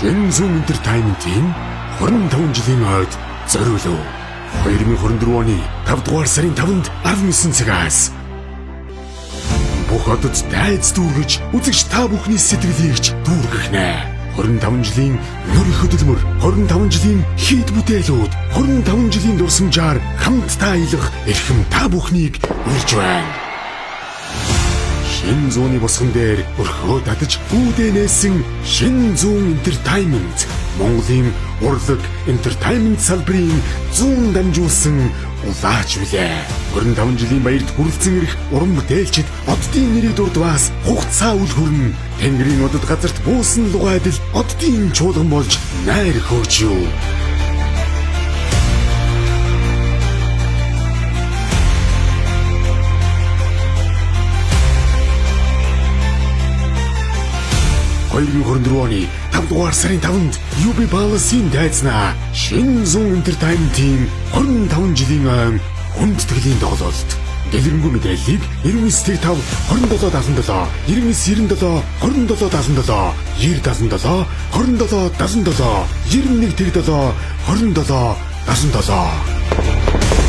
Шинэ зүүн Entertainment-ийн 25 жилийн ойд зориулав. 2024 оны 5 дугаар сарын 5-нд 19 цагаас бүх одод дайз дүүргэж, үзэгч та бүхний сэтгэлийг ч дүүргэх нэ. 25 жилийн нөр их хөдөлмөр, 25 жилийн хийд бүтээлүүд, 25 жилийн дурсамжаар хамтдаа аялах эрхэм та бүхнийг урьж байна. Шинэ зууны босгон дээр өрхөө татаж үүдэнээсэн Шинэ зүүн Entertainment Монголын урлаг entertainment салбарын зүүн дамжуулсан улаач билээ. 25 жилийн баярт хүрэлцэн ирэх уран бүтээлчид оддын нэрийг дурдваас хугацаа үл хүрнэ. Тэнгэрийн одод газарт буусан лугайдал оддын чуулган болж найр хөөж юу. 2024 оны 5 дугаар сарын 5-нд UB Palace-ийн дайзнаа Шинэ зүүн Entertainment-ийн 25 жилийн ойн хүндэтгэлийн тоглолт. Дэлгэрэнгүй мэдээллийг 99 5 27 77 99 97 27 77 90 77 27 77 91 7 27 77.